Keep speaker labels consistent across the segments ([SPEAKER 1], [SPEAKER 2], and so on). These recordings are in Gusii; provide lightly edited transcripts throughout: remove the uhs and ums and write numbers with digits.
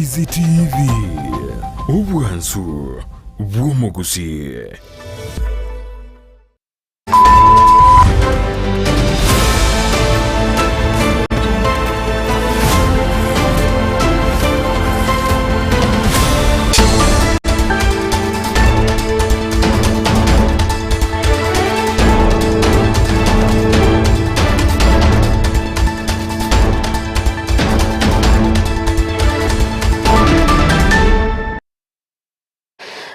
[SPEAKER 1] Ndizi TV, obwansu bw'omogusii.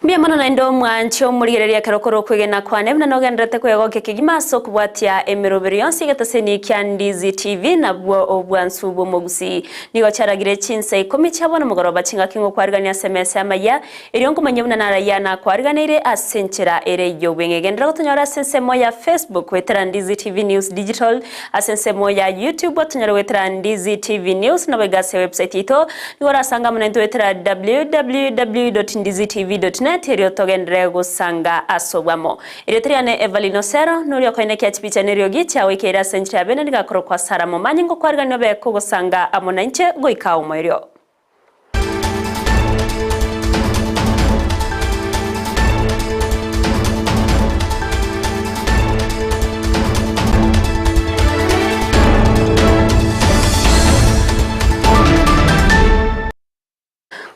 [SPEAKER 2] Mbuya mono naende omwanche omorigereria ekero kore okwegena kwane buna nogendererete kwegokia kegima ase okobwatia emeroberi yonsi egetaseni kia Ndizi TV nabwo obwansu bw'omogusii. Nigo chiaragire chinsa ikomi chia bono mogoroba chingaki ngokwarigania ase emesa y'amayia Erio nkomanye buna narayia nakwariganeire ase enchera ere y'obweng'e. Genderera gotonyora ase ensemo ya Facebook goetera Ndizi TV News Digital, ase ensemo ya YouTube otonyore goetera Ndizi TV News, naboigo ase ewebsite yaito nigo orasange amo naintwe goetera www.ndizitv.net erio togenderere gosanga ase obwamo. Erieta riane Evelyn Osero, noria okoinekia chipicha neriogi chiagoikeire ase enchera ya bene nigakorokwa Sarah Momanyi ngokwarigania obe kogosanga amo nainche goika omoerio.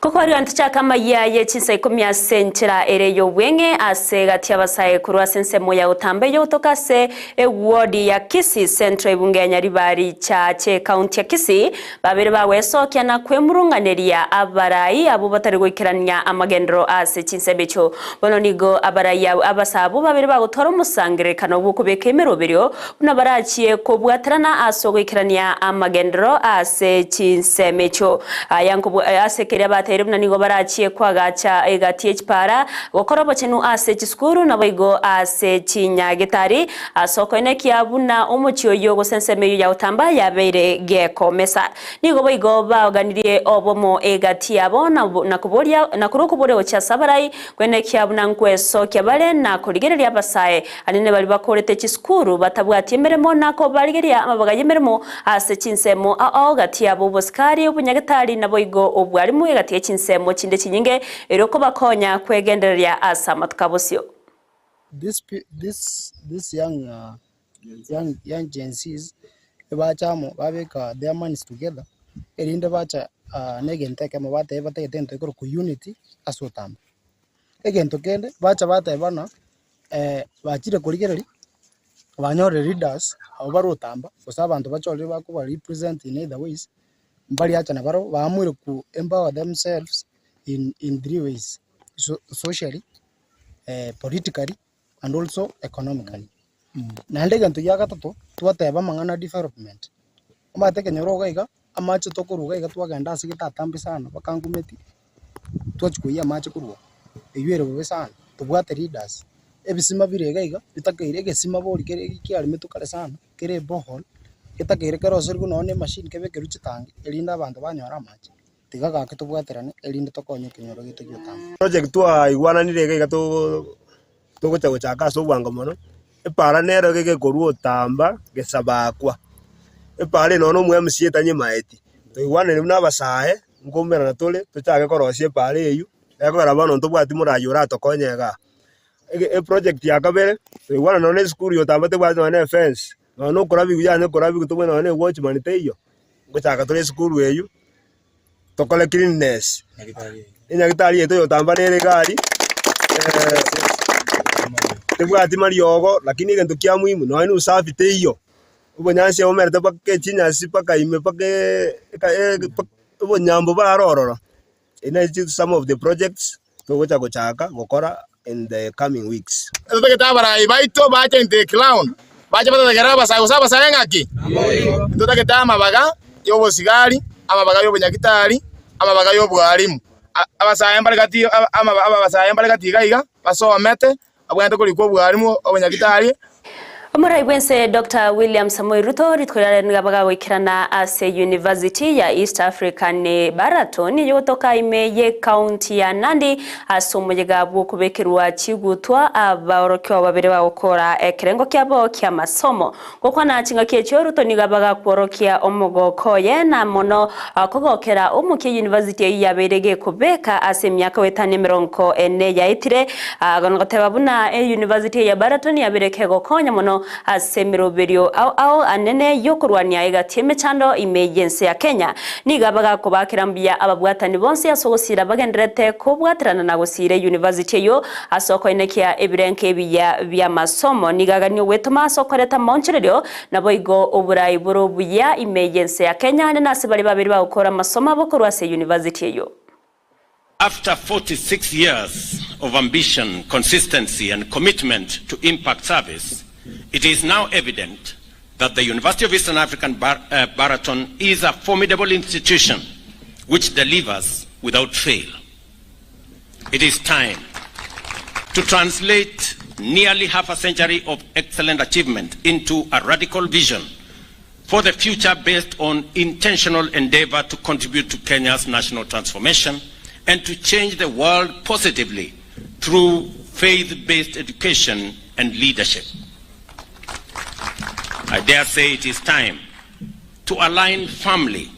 [SPEAKER 2] Kokwariga ntochake amayia ye chinsa ikomi ase enchera ere y'obweng'e ase egati y'abasae korwa ase ensemo ya gotamba eyio gotoka ase ewodi ya Kisii Central ebunge ya Nyaribari Chache ekaunti ya Kisii Babere bagwesokia na kwemurunganeria abarai abwo batari goikerania amagenderero ase chinsemo echio. Bono nigo abarai abwo abasaabo babere bagotwara omosangererekano bw'okobeka emeroberio buna barachie kobwaterana ase ogoikerania amagenderero ase chinsemo echio. Aya nkobua ase keria bateire buna nigo barachie koagacha egati ye chipara, gokora obochenu ase chisukuru, naboigo ase chinyagetari, Ase okoenekia buna omochie oyio gose ensemo eyio ya gotamba yabeire gekomesa. Nigo boigo baoganirie obomo egati yabo na koboria na korwa okoboria gochia ase abarai, koenekia buna nkwesokia bare na korigereria abasae anene baria bakorete chisukuru batabwati emeremo na kobarigeria amabaga y'emeremo ase chinsemo ao gati yabo obosikari, obonyagetari naboigo obwarimu egati ye chinsemo chinde chinyinge erio kobakonya kwegendereria ase amatuko abosio.
[SPEAKER 3] This this this young young young Gen Zs ebacha amo babeka their minds together, erinde bacha na egento ekemo bateba batagete egento gekorokwa unity ase otamba. Egento kende, bacha bateba ng'a bachire korigereria, banyorire leaders abwo bare otamba, gose abanto bachorire bakoba represent in either ways, mbariacha nabarabwo, baamuire ko empower themselves in in three ways, so socially. politically and also economically. Naende egento gia gatato, twateba amang'ana development, omanyete ekenyoro iga iga, amache tokorwa iga iga twagenda ase gete atambe sana mpaka ngumeti, twachia koiyia amache korwa oo, eywo ere bobe sana, tobwate leaders, ebisima bire iga iga, bitakeire egesima bori kere kiaremetwe kare sana, kere eborehole, getakeire keroserigwe nonye na emachine kebekerwe chitangi, erinde abanto banyore amache. Tiga gaki tobwaterane, erinde tokonye ekenyoro giaito gi'otambe.
[SPEAKER 4] Project twaigwananire iga iga togocha gochaka ase obwango mono, epara nero iga egekorwa otamba gesabakwa, epara eye nonya na omo MCA tanyemaeti, twaigwananire buna abasae, nkoumerana tore tochake korosia epara eywo, ekogera bono ntobwati morayi oratokonye igaa. Ege eproject ya kabere, twaigwanana nonya na esukuru ya otamba tebwati nonya na efence, nonya na okorabiwa yane korabiwa tobwate nonya na ewatchman teiyo. Ngochaka tore esukuru eywo, tokore cleanliness, enyagitari yaito yotamba nere egari, tebwati mariogo lakini egento kia muhimu nonye na usafi teiyo, obonyansi bomerete mpaka chinyasi mpaka ime mpaka obonyambu bare ororo. Eri nario some of the projects togocha gochaka gokora in the coming weeks.
[SPEAKER 5] Totagete abarai baito bache into the ground, bache batotegerere abasae gose abasae ng'aki? Ntotagete amabaga y'obosigari, amabaga y'obonyagitari, amabaga y'obwarimu. Abasae mbare gati abasae mbare gati iga iga, basomete, babwenerete korikwa obwarimu, obonyagitari.
[SPEAKER 2] Omorai bw'ense Doctor William Samoei Ruto rituko riare nigo bagagoikerana ase University ya East African Baraton yogotoka ime ye county ya Nandi ase omoyega bw'okobekerwa chigutwa abaorokigwa babere bagokora ekerengo kiabo ki'amasomo. Gokwana chingaki echio Ruto nigo bagakworokia omogoko oye na mono kogokera omokia university eyio yabeire gekobeka ase emiaka goetania emerongo ene yaetire. Goteba buna eyunivasiti eye ya Baraton yabeire kegokonya mono ase emeroberio ao ao anene y'okorwania egati y'emechando ime y'ense ya Kenya. Nigo bagakobakera mbuya ababwatani bonsi ase ogosiira bagendererete kobwaterana na gosiira eyunivasiti eyio ase okoenekia ebirengo ebiya bi'amasomo. Nigo agania ogwetoma ase okoreta amaonchorerio naboigo oborai bore obuya ime y'ense ya Kenya ande nase baria babeire bagokora amasomo abo korwa ase eyunivasiti eyio.
[SPEAKER 6] After 46 years of ambition, consistency and commitment to impact service, it is now evident that the University of Eastern African Baraton is a formidable institution which delivers without fail. It is time to translate nearly half a century of excellent achievement into a radical vision for the future based on intentional endeavor to contribute to Kenya's national transformation and to change the world positively through faith-based education and leadership. I dare say it is time to align firmly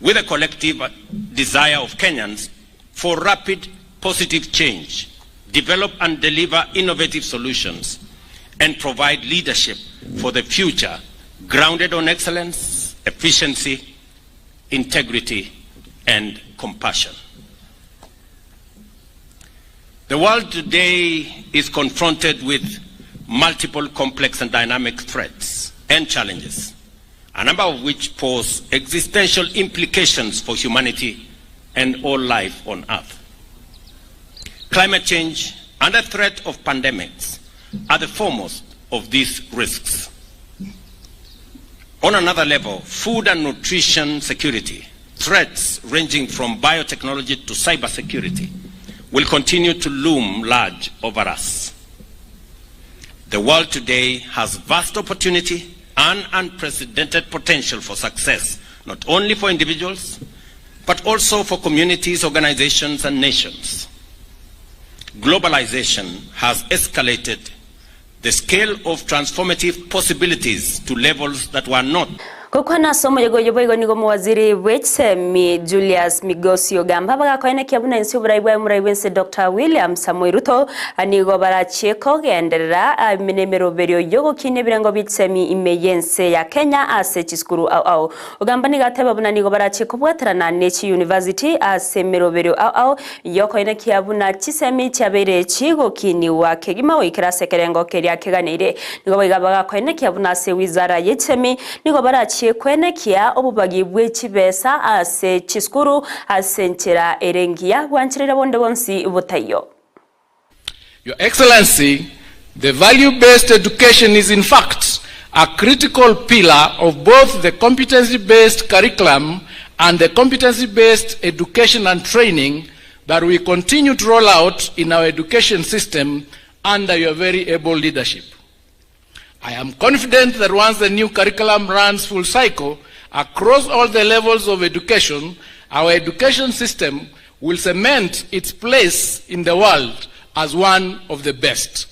[SPEAKER 6] with the collective desire of Kenyans for rapid positive change, develop and deliver innovative solutions, and provide leadership for the future grounded on excellence, efficiency, integrity, and compassion. The world today is confronted with multiple complex and dynamic threats and challenges, a number of which pose existential implications for humanity and all life on Earth. Climate change and the threat of pandemics are the foremost of these risks. On another level, food and nutrition security, threats ranging from biotechnology to cybersecurity, will continue to loom large over us. The world today has vast opportunity and unprecedented potential for success, not only for individuals, but also for communities, organizations, and nations. Globalization has escalated the scale of transformative possibilities to levels that were not
[SPEAKER 2] Gokwana ase omoyega oyo boigo nigo omowaziri bw'echisemi Julius Migosi Ogamba bagakoenekia buna ense oborai bwaye omorai bw'ense Doctor William Samoei Ruto nigo barachie kogenderera nemeroberio y'ogokinia ebirengo bi'echisemi ime y'ense ya Kenya ase chisukuru ao ao. Ogamba nigo ateba buna nigo barachie kobwaterana ne chiyunivasiti ase emeroberio ao ao Y'okoenekia buna chisemi chiabeire chigokinigwa kegima goikera ase ekerengo keria keganeire. Nigo boiga bagakoenekia buna ase wizara ye chisemi nigo barachie koenekia obobagi bwe chibesa ase chisukuru ase enchera ere engiya bwanchereria bonde bonsi botaiyo.
[SPEAKER 7] Your Excellency, the value-based education is in fact a critical pillar of both the competency-based curriculum and the competency-based education and training that we continue to roll out in our education system under your very able leadership. I am confident that once the new curriculum runs full cycle across all the levels of education, our education system will cement its place in the world as one of the best.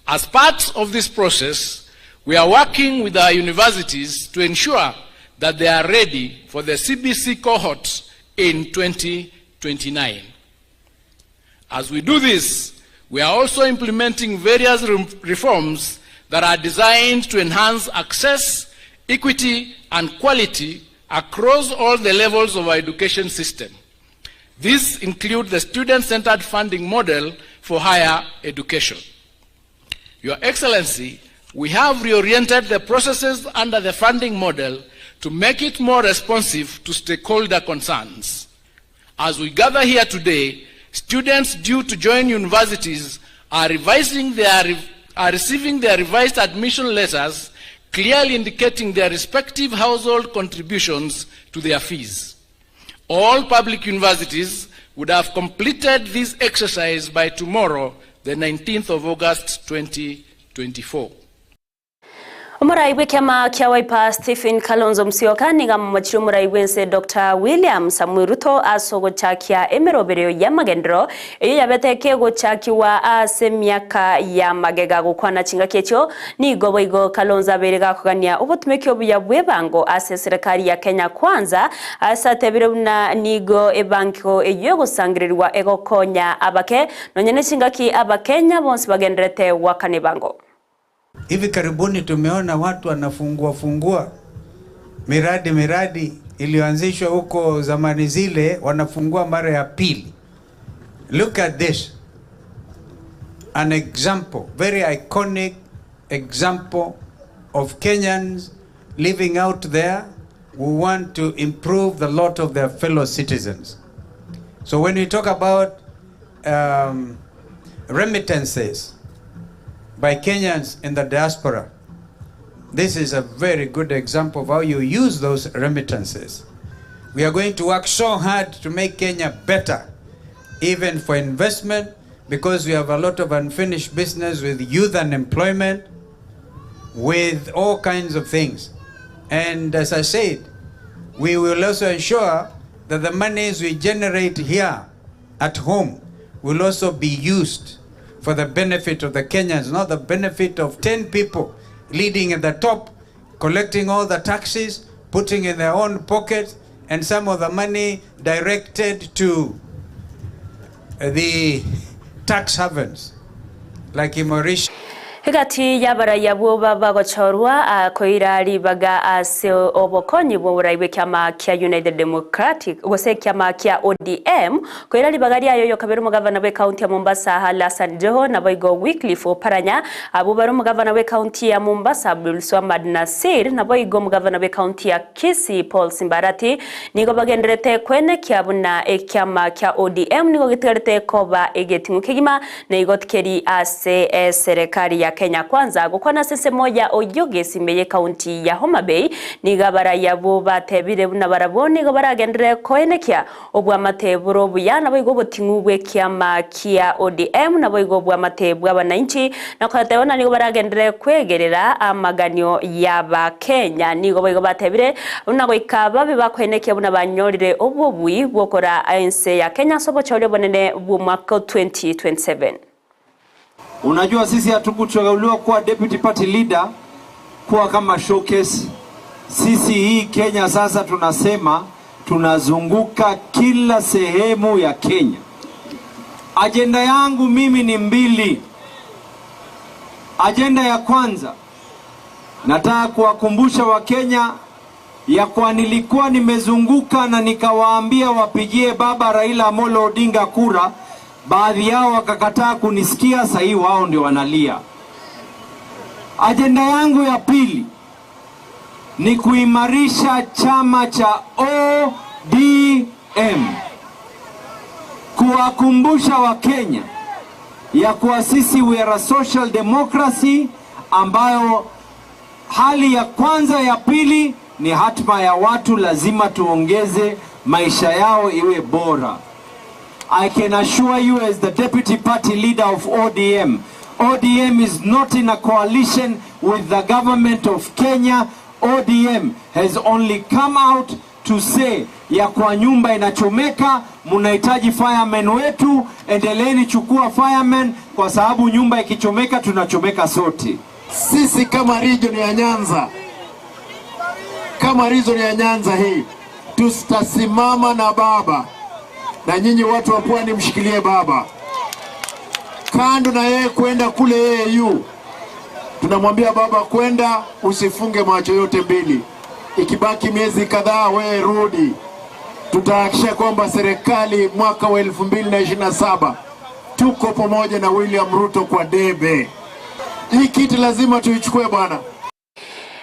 [SPEAKER 7] As part of this process, we are working with our universities to ensure that they are ready for the CBC cohort in 2029. As we do this, we are also implementing various reforms that are designed to enhance access, equity, and quality across all the levels of our education system. These include the student-centered funding model for higher education. Your Excellency, we have reoriented the processes under the funding model to make it more responsive to stakeholder concerns. As we gather here today, students due to join universities are, revising their, are receiving their revised admission letters clearly indicating their respective household contributions to their fees. All public universities would have completed this exercise by tomorrow, the 19th of August 2024.
[SPEAKER 2] Omorai bw'ekiama kia Wiper Stephen Kalonzo Musyoka nigo amomochirie omorai bw'ense Doctor William Samoei Ruto ase ogochakia emeroberio y'amagenderero eyio yabete kegochakigwa ase emiaka ya magega gokwana chingaki echio nigo boigo Kalonzo abeire gakogania obotumeki obuya bw'ebango ase eserekari ya Kenya Kwanza ase atebire buna nigo ebango eyio egosangererigwa egokonya abake nonya nechingaki abakenya bonsi bagendererete goakana ebango.
[SPEAKER 8] Hivi karibuni tumeona watu wanafungua fungua miradi miradi iliyoanzishwa huko zamani zile, wanafungua mara ya pili. Look at this, an example, very iconic example of Kenyans living out there who want to improve the lot of their fellow citizens. So when we talk about remittances by Kenyans in the diaspora, this is a very good example of how you use those remittances. We are going to work so hard to make Kenya better, even for investment, because we have a lot of unfinished business with youth unemployment, with all kinds of things. And as I said, we will also ensure that the monies we generate here at home will also be used for the benefit of the Kenyans, not the benefit of 10 people leading at the top, collecting all the taxes, putting in their own pockets, and some of the money directed to the tax havens, like in Mauritius.
[SPEAKER 2] Egati y'abarai abwo bagochorwa koira ribaga ase obokonyi bw'oborai bw'ekiama kia United Democratic gose ekiama kia ODM koira ribaga riayo yokabere omogavana bw'ekaunti ya Mombasa Ali Hassan Joho naboigo Wycliffe Oparanya abwo bare omogavana bw'ekaunti ya Mombasa Abdulswamad Nassir naboigo omogavana bw'ekaunti ya Kisii Paul Simba Arati nigo bagenderete kwenekia buna ekiama kia ODM nigo getigarete koba egeting'u kegima na igo tikeri ase eserekari ya Kenya Kwanza gokwana ase ensemo ya Oyugis ime y'ekaunti ya Homa Bay nigo abarai abwo batebire buna barabwo nigo baragenderere koenekia obwamate bore obuya naboigo oboting'u bw'ekiama kia ODM naboigo obwamate bw'abananchi na koyateba buna nigo baragenderere kwegerera amaganio y'Abakenya. Nigo boigo batebire buna goika babe bakoenekia buna banyorire obobui bw'okora ense ya Kenya ase obochori obonene bw'omwaka o 2027.
[SPEAKER 9] Unajua sisi hatukuchaguliwa kuwa deputy party leader kuwa kama showcase. Sisi hii Kenya sasa tunasema tunazunguka kila sehemu ya Kenya. Ajenda yangu mimi ni mbili. Ajenda ya kwanza, nataka kuwakumbusha Wakenya ya kwa nilikuwa nimezunguka na nikawaambia wapigie baba Raila Amolo Odinga kura, baadhi yao wakakataa kunisikia, sasa hii wao ndio wanalia. Ajenda yangu ya pili ni kuimarisha chama cha ODM, kuwakumbusha Wakenya ya kuwa sisi we are a social democracy ambayo hali ya kwanza ya pili ni hatma ya watu, lazima tuongeze maisha yao iwe bora. I can assure you as the deputy party leader of ODM, ODM is not in a coalition with the government of Kenya. ODM has only come out to say ya kwa nyumba inachomeka, munahitaji firemen wetu, endeleeni chukua firemen, kwa sababu nyumba ikichomeka tunachomeka sote.
[SPEAKER 10] Sisi kama region ya Nyanza, kama region ya Nyanza hii tutasimama na baba, na nyinyi watu wa Pwani mshikilie baba. Kando na yeye kwenda kule AU, tunamwambia baba kwenda, usifunge macho yote mbili. Ikibaki miezi kadhaa, wewe rudi. Tutahakikisha kwamba serikali mwaka wa 2027 tuko pamoja na William Ruto kwa debe. Hii kiti lazima tuichukue bwana.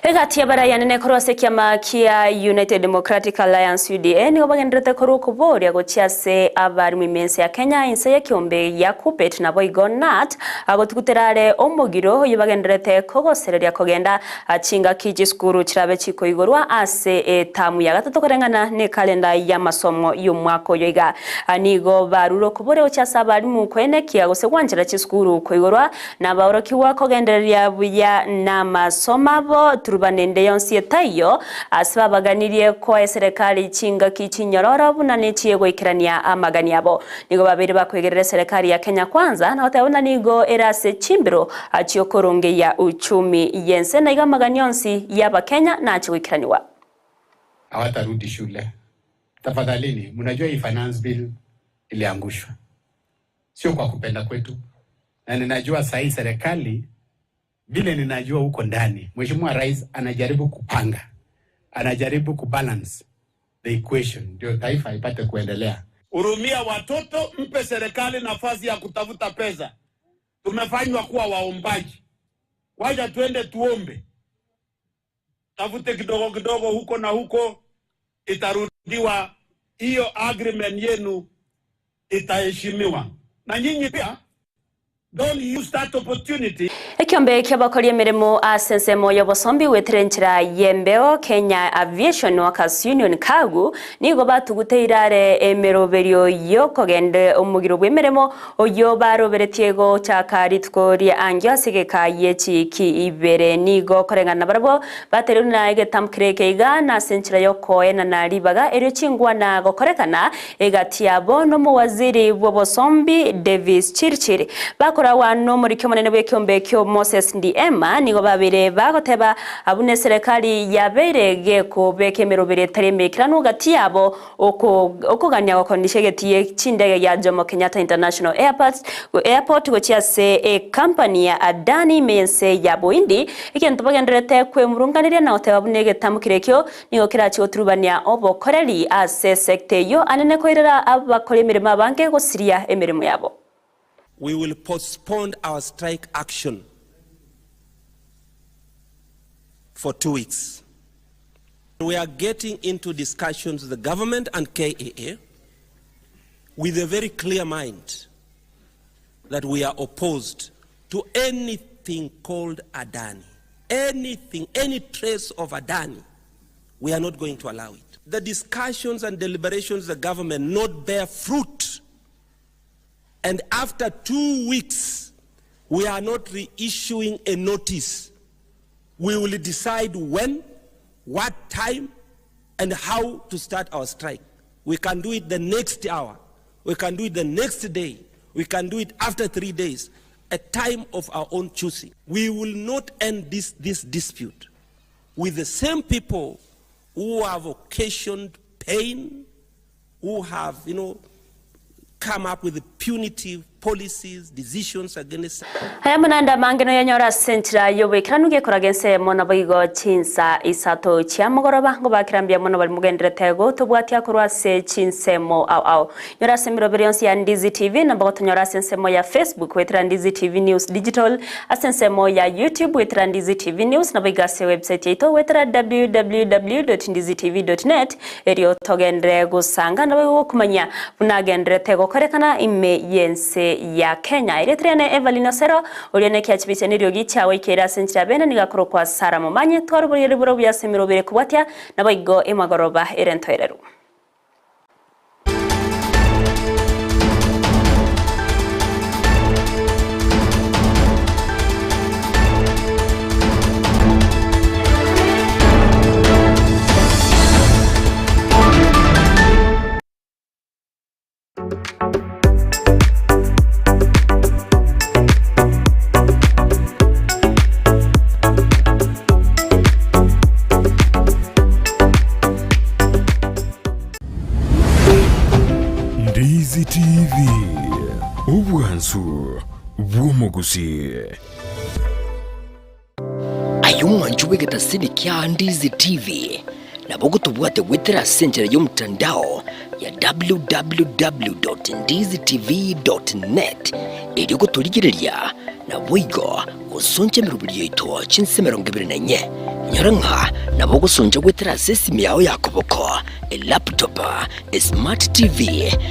[SPEAKER 2] Egati y'abaraianene korwa ase ekiama kia United Democratic Alliance, UDA, nigo bagendererete korwa okoboria gochia ase abarimu ime ense ya Kenya inse y'ekeombe gia Kuppet naboigo KNUT agotugutera are omogiro oyio bagendererete kogosereria kogenda chingaki chisukuru chirabe chikoigorwa ase etamu ya gatato koreng'ana nekalenda y'amasomo y'omwaka oyo iga. Nigo barure okoboria gochia ase abarimu koenekia gose gwanchera chisukuru koigorwa Nabaorokigwa kogendereria buya namasomo abo, turubana ende yonsi etaiyo, ase babaganirie koa eserekari chingaki chinyororo buna nechiye goikerania amagani abo. Nigo babeire bakoigerera eserekari ya Kenya Kwanza na goteba buna nigo ere ase chimbero chiokorongeia uchumi yense na igo amagani onsi y'abakenya nache goikeranigwa.
[SPEAKER 11] Hawatarudi shule. Tafadhalini, mnajua hii finance bill iliangushwa, sio kwa kupenda kwetu, na ninajua saa hii serikali vile ninajua huko ndani, Mheshimiwa Rais anajaribu kupanga, anajaribu kubalance the equation ndio taifa ipate kuendelea.
[SPEAKER 12] Hurumia watoto, mpe serikali nafasi ya kutafuta pesa. Tumefanywa kuwa waombaji, wacha tuende tuombe, tafute kidogo kidogo huko na huko, itarudiwa hiyo agreement yenu itaheshimiwa na nyinyi pia. Don't use that opportunity.
[SPEAKER 2] Ekiombe ki'abakori emeremo ase ensemo y'obosombi goetera enchera y'embeo Kenya Aviation Workers Union, KAWU, nigo batuguteire are emeroberio y'okogenda omogiro bw'emeremo oyio baroberetie gochaka rituko ria angio ase egeka ye chiiki ibere. Nigo koreng'ana nabarabwo batereirwe na egetamkire eke iga na ase enchera y'okoenana ribaga erio chingwana gokorekana Egati yabo nomowaziri bw'obosombi Davis Chirchir, bakoragwa nomoriki omonene bw'ekeombe ekio Moses Ndiema, nigo babeire bagoteba buna eserekari yabeire gekobeka emeroberi etari emeikeranu gati yabo okogania gokonisha egetii chindege gia Jomo Kenyatta International Airport gochia ase ekampani ya Adani ime y'ense ya Bohindi, egento bagendererete kwemurunganeria na goteba buna egetamokire ekio Nigo kerachie goturubania obokoreri ase esecta eyio anene koirera abakori emeremo abange gosiria emeremo yabo.
[SPEAKER 6] We will postpone our strike action for 2 weeks. We are getting into discussions with the government and KAA with a very clear mind that we are opposed to anything called Adani. Anything, any trace of Adani, we are not going to allow it. The discussions and deliberations of the government not bear fruit. And after 2 weeks, we are not reissuing a notice. We will decide when, what time, and how to start our strike. We can do it the next hour. We can do it the next day. We can do it after 3 days, a time of our own choosing. We will not end this dispute with the same people who have occasioned pain, who have come up with punitive policies, decisions against
[SPEAKER 2] Aya munanda mange noyanyora ase enchera y'oboikeranu gekoraga ensemo naboigo chinsa isato chia mogoroba ngobakera mbuya mono bari mogenderete gotobwatia korwa ase chinsemo ao ao. Nyora ase emeroberi yonsi ya Ndizi TV nabo gotonyora ase ensemo ya Facebook goetera Ndizi TV News Digital ase ensemo ya YouTube goetera Ndizi TV News naboigo ase website yaito goetera www.ndizitv.net erio togenderere gosanga naboigo gokumanya buna agenderete gokorekana ime y'ense ya Kenya. Erieta riane Evelyn Osero oria nekiachibiche neriogi chiagoikeire ase enchera bene nigo akorokwa Sarah Momanyi twaroboririe riboro buya ase emerobere kobwatia naboigo emagoroba ere ntoereru.
[SPEAKER 1] Ndizi TV, obwansu bw'omogusii.
[SPEAKER 13] Aye omwanchi bw'egetasini kia Ndizi TV, nabo ogotobwate goetera ase enchera y'omotandao ya www.ndizitv.net erio gotorigereria naboigo. gosoncha emeroberi yaito chinse 24. Nyora ng'a nabo ogosoncha goetera ase esimi yao ya koboko, elaptop, esmart TV.